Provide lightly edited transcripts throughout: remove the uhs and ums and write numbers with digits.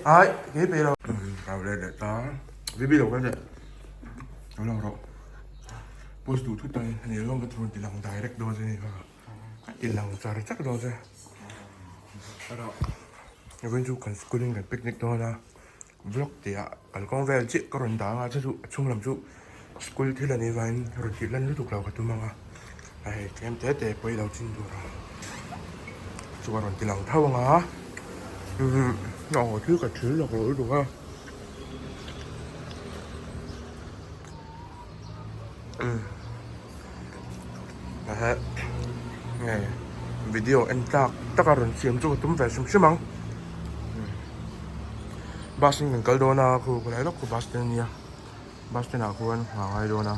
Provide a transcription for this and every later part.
Ai, kei pe lo. Kau let leh ta. VB lo kal teh. Lo lang rawh. Post duh thut ang a ni lo ka rawn ti lang direct dawn che ni kha. Ka ti lang char char dawn che. Vawiin chu kan school in kan picnic dawn a. Vlog tih ah kalkawng vel chiah ka rawn dah anga chu chu a chhung lam chu school thil a nih vangin rawn tih lan lutuk lo ka tum ang a a hei tlem te te pawh i lo chin tur a chu a rawn ti lang tho ang a umm aw thil ka thil lawk lo lutuk a umm nge video en tlak taka rawn siam chu ka tum ve hrim hrim ang. Bus in kan kal dawn a khu khawlai lawk khu bus stand a nia bus stand ah khuan a ngai dawn a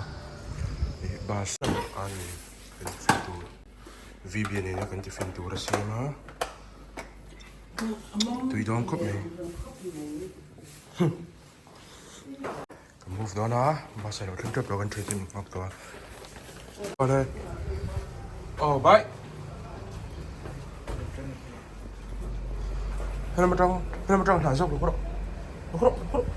ih bus a ni kan ti fin tur V B nena kan ti fin tur a siam a tui dawn khawp mai kan move dawn a bus a lo thleng tep lo kan thian te min nghak tawh a awle aw bye. Helam atang helam atang hlan zawk lo rawh lo rawh lo rawh.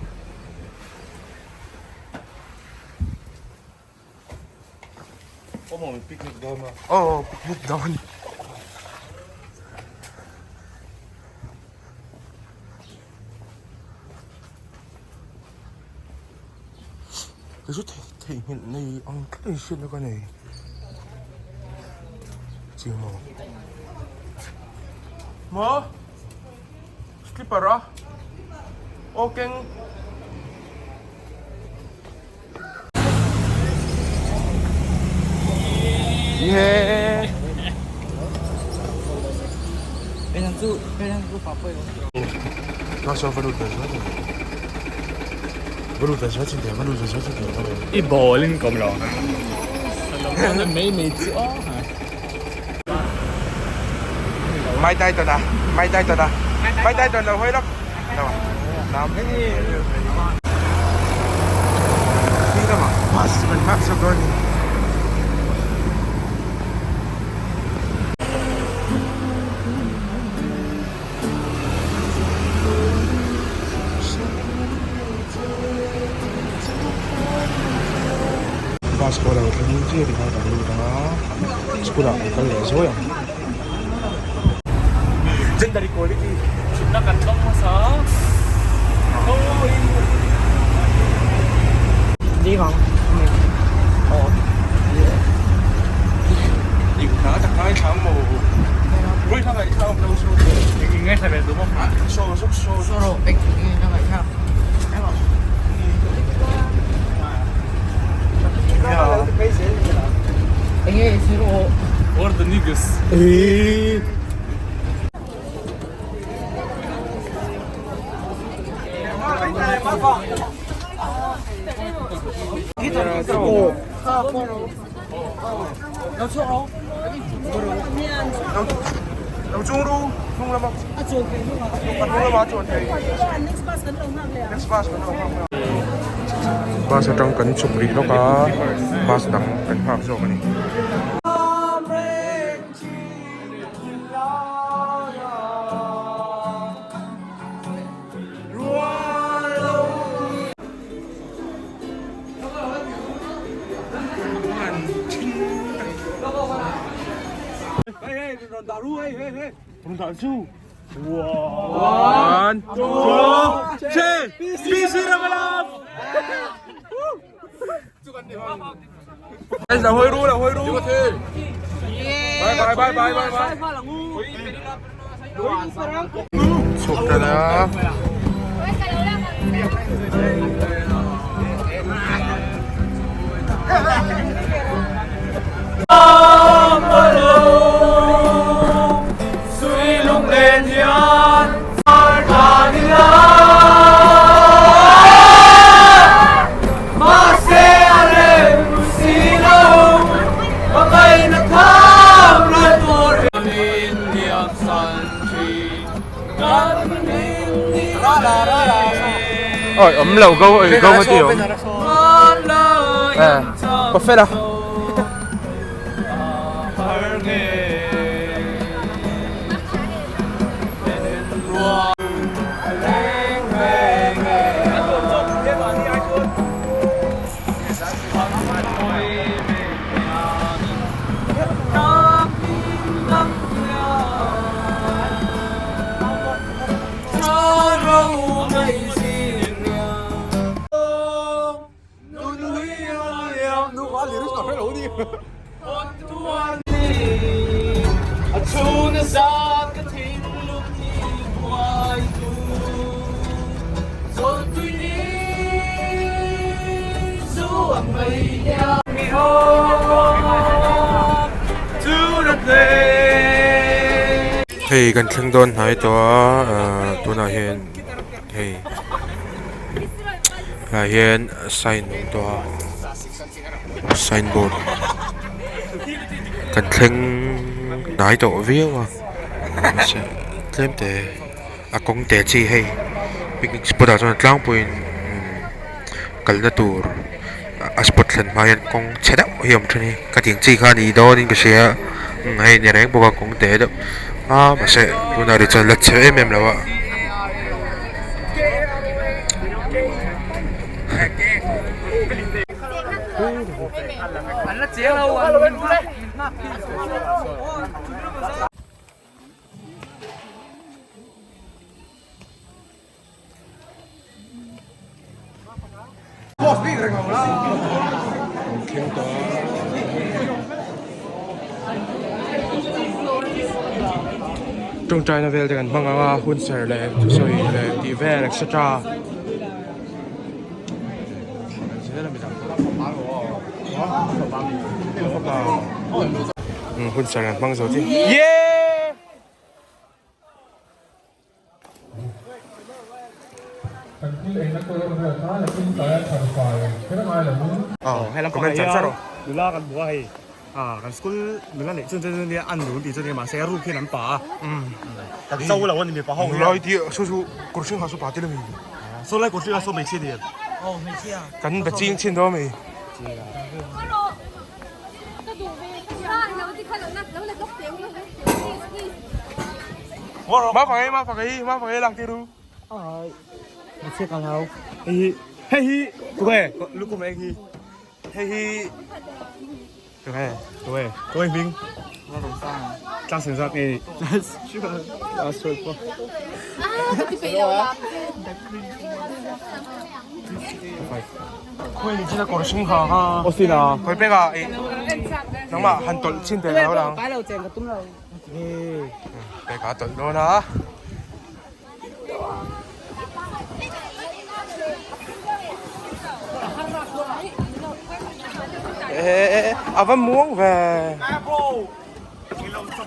Awm picnic dawn a. Aw picnic dawn. Kei chu theihnghilh nei ang tlat in hriatna ka nei. Chiang maw? Maw? Slipper a? Aw keng. Yeah. I ball in kawm lo. Mai mai chu aw. Mai tai tuần à? Mai tai tuần à? Mai tai tuần là hơi lắm. Đâu à? Làm cái gì? Đi đâu mà? Bus mình mắc sao tôi. Bus pawh a lo thleng chiah tikhan kan lut ang a school ah kan kal leh zuai ang. Gender equality. Thutna kan dawng hmasa Where the niggas? Lo chung ru hnung lama hnung lama chuan thei next bus kan lo nghak leh bus atang kan chhuk rih lawk a bus dang kan nghak zawk a ni. One, two, three, BC Ramalam! Là hơi ru, là hơi ru. Bye bye bye bye bye bye. Chhuk ta na. Ôi, ấm lẩu gâu ơi, gâu cái tiểu. À, có phết à? Hei kan thleng dawn hnai tawh a ahh tunah hian hei tah hian sign a awm tawh a sign board kan thleng hnai tawh viau a mahse tlem te a kawng te chi hei picnic spot ah chuan tlangpuiin kalna tur a spot thlen hma hian kawng chhe deuh hi a awm thin a ni ka tih ang chi kha a ni dawn in ka hria hei ni reng bawk a kawng te deuh a mahse tunah rih chuan la chhe em em lo a. Tawngtaina vel te kan hmang ang a hunserh leh thusawi leh tih vel etc. Hunserh an hmang zo chi. Comment chan char aw. Nula kan hmu a hei ah kan school nula neih chun chun nia an nu tih chu nia mahse a ruk hian an pa a kan cho lo a ni mipa ho hian. Nula i tih saw chu kawr hring ha saw pa te lemi. Saw lai kawr hring ha saw hmeichhia ni em. Kan be ching chin dawn mi. Ma phak ei ma phak ei ma phak ei lang tiru. Hei hi hei hi tunge lukhum eng hi hei hi tunge tunge tunge hming class engzat nge ni Khawi ni chin a kawr hring ha kha. Austin a. Khawi pek ah i nangmah han tawlh chin teh lo lang. Pek ah tawlh dawn a. E a va muang ve.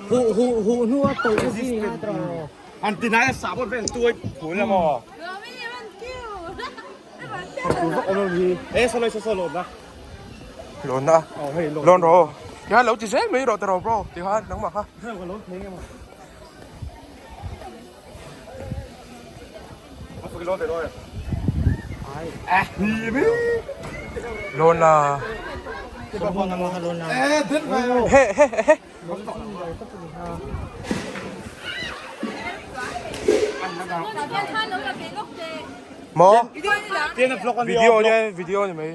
Hu hu hu hnu a tawlh na zing a tawlh. An tinai a sahbawn vel tuai phul a maw. Lawn na lawn rawh tikhan lo ti zel mai rawh tiraw bro tikhan nangmah kha lawn la he he he. Maw? Video nia video ni mai.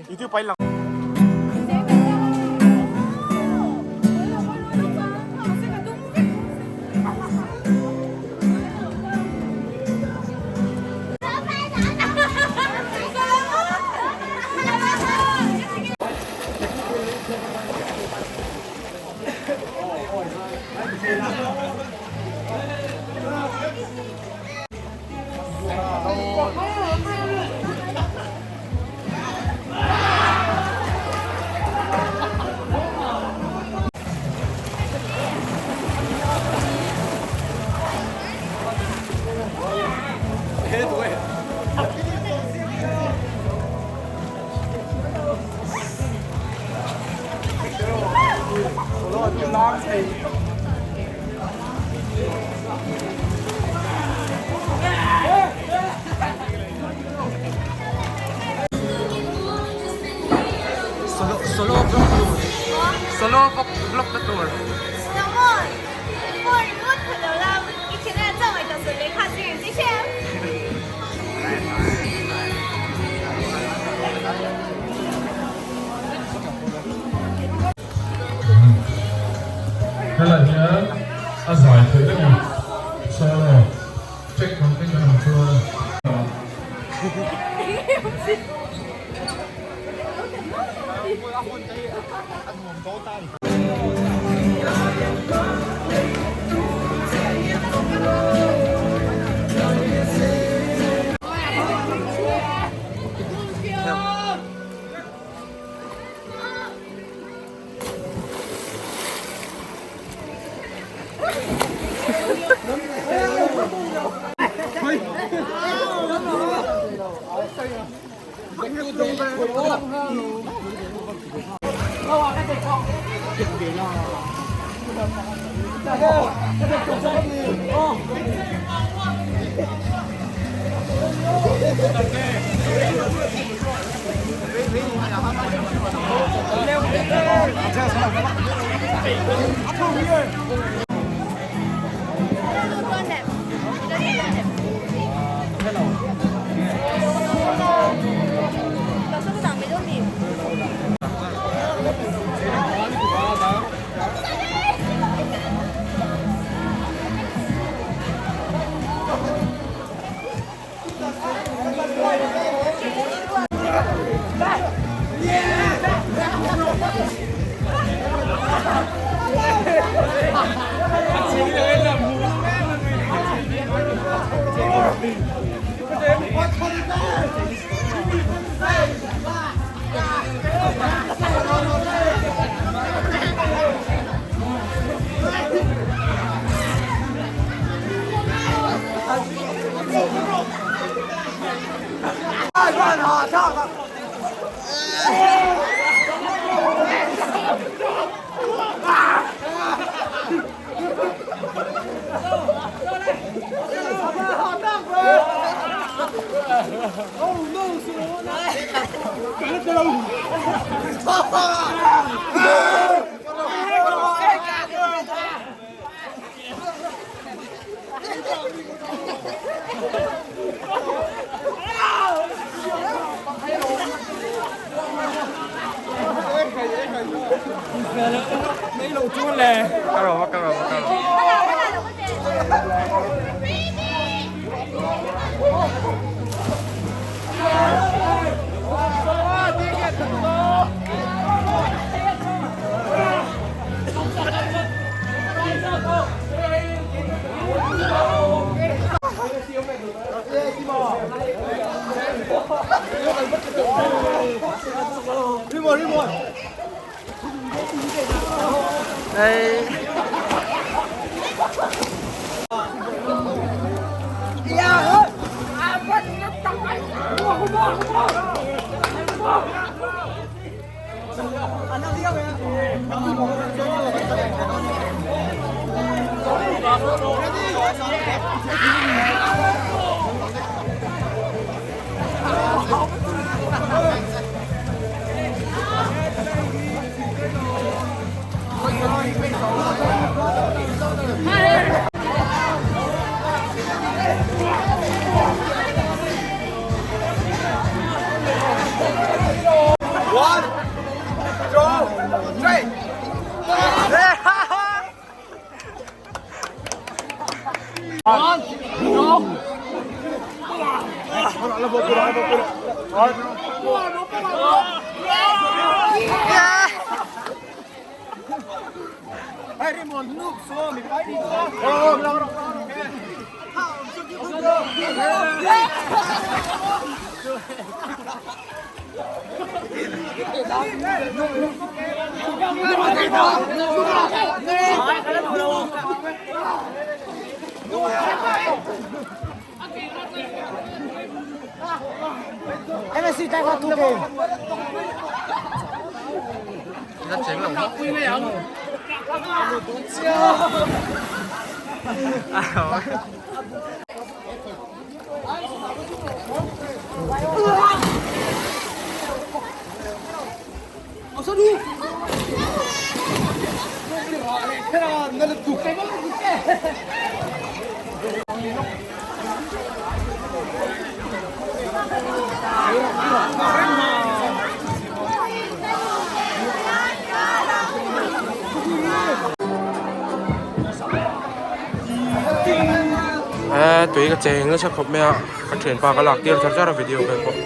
Solo vlog tur. Solo vlog na tur. Helai hian a zai theih vek a solo check ang te kan awm chuan. Eh tui ka cheng nasa khawp mai a ka thianpa ka lak tir char char a video vel pawh.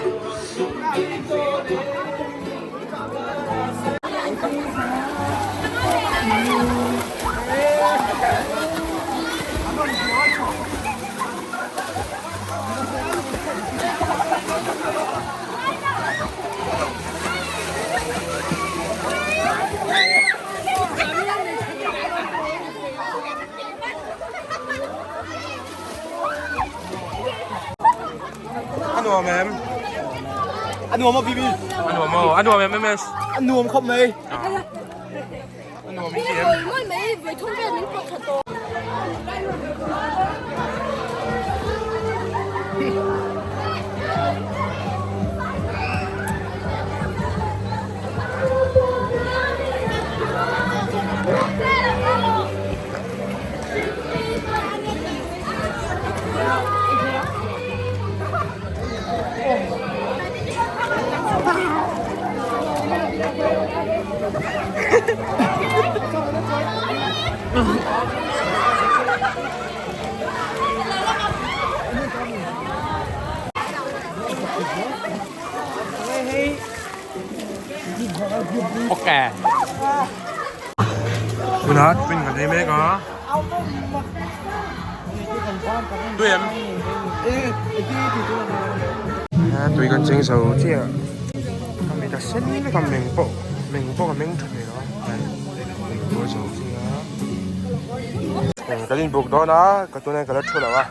A nuam a Bibi. A nuam aw, a nuam em MS? A nuam khawp mai. A nuam i ti em? Ok. Tunah tiffin kan ei mek a. Tui em? Tui kan cheng zo chiah. Ka mit a sen vek a meng pawh meng pawh ka meng tha thei lo a. Tui zo chiah a. Kan inbuk dawn a ka tunah ka la thu lo a.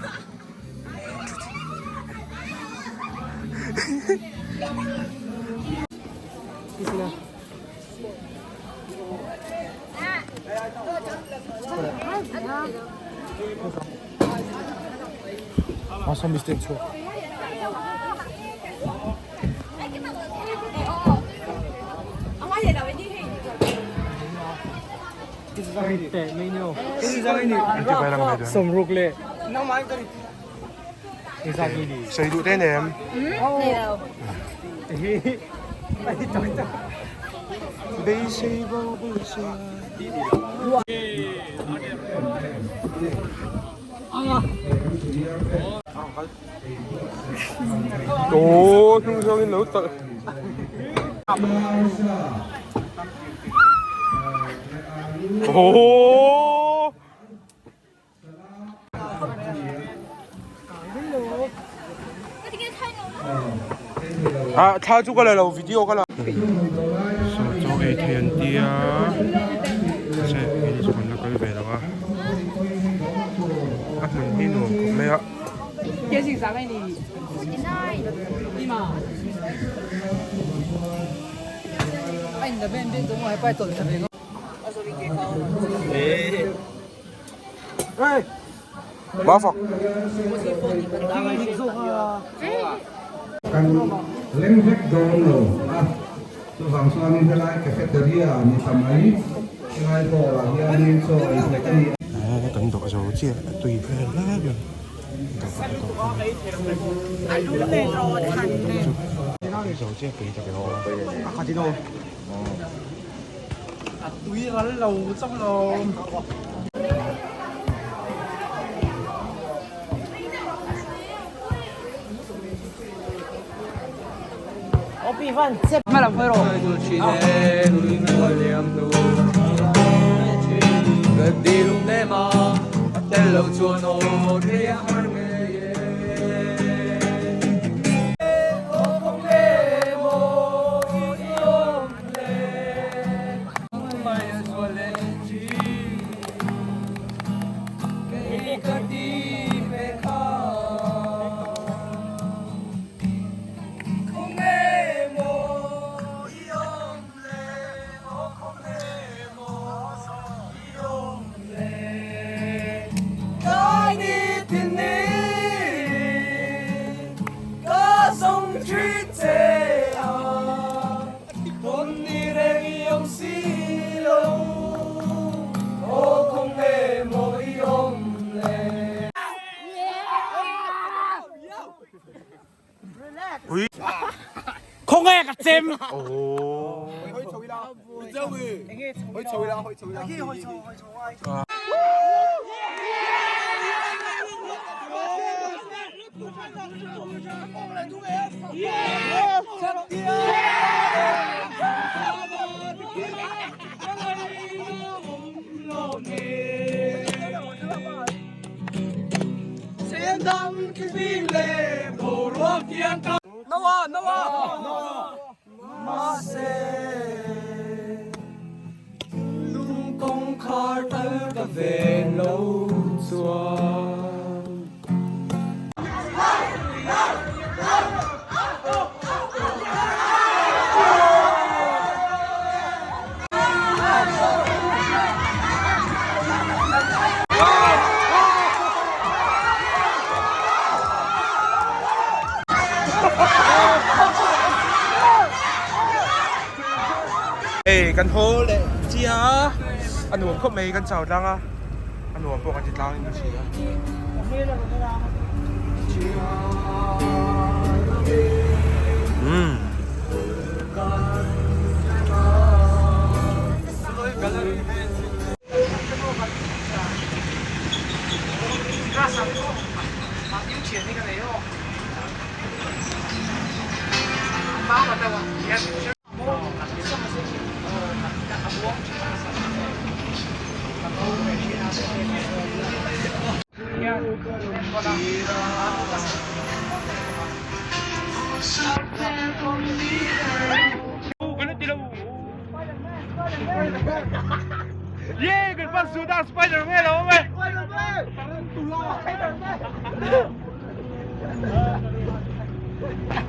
Sawi duh te nem. Beisei bo beisei Aw hnung zawngin lo tawlh. Aww. Ah thla chu ka la lo video ka la. Saw chaw ei thei an tia mahse keini chu kan la kal ve lo a a hmun hi nuam khawp mai a. Mafak. Kan leng vek dawn lo a, chuvang chuanin helai cafeteria ni ta mai, helai hall ah hianin chaw ei hlek a ni a. Kan dawh zo chiah a tui vel lai ber zo chiah tui ta ber A tui ral lo chauh lo. Khawnge ka chem. Hei kan haw leh chiah a, a nuam khawp mai kan chau tlang a, a nuam pawh kan ti tlang in ka hria. Umm.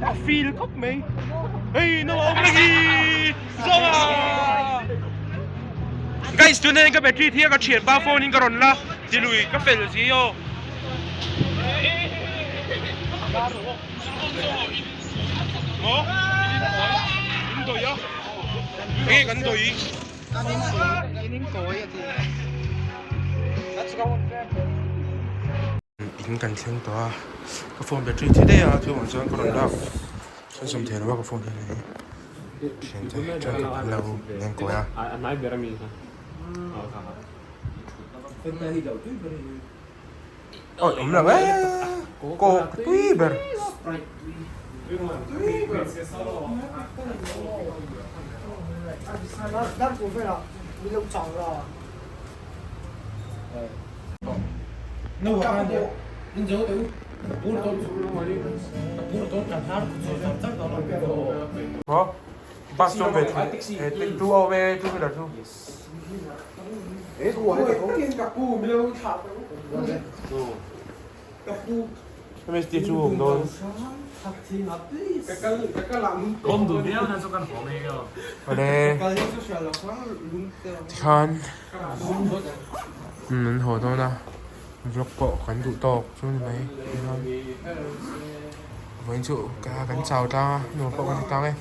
A feel khawp mai hei no a awm reng hi zawnga guys tuna hian ka battery thi a ka thianpa phone in ka rawn la ti lui ka fel si aw maw in dawih a enge kan dawih. In kan thleng tawh a ka phone battery thi daih a chuvang chuan ka rawn lak chhunzawm thei lo a ka phone hian hei thiante thenkhat an lo leng kawi a. Awi awm lo e kawk tui ber. Bus chu ve thei tu awm e two wheeler chu. MST chu awm dawn. Awle tikhan an haw dawn a vlog pawh kan duh tawk chu ni mai tikhan vawiin chu kan chau tlang a nuam pawh kan ti tlang e.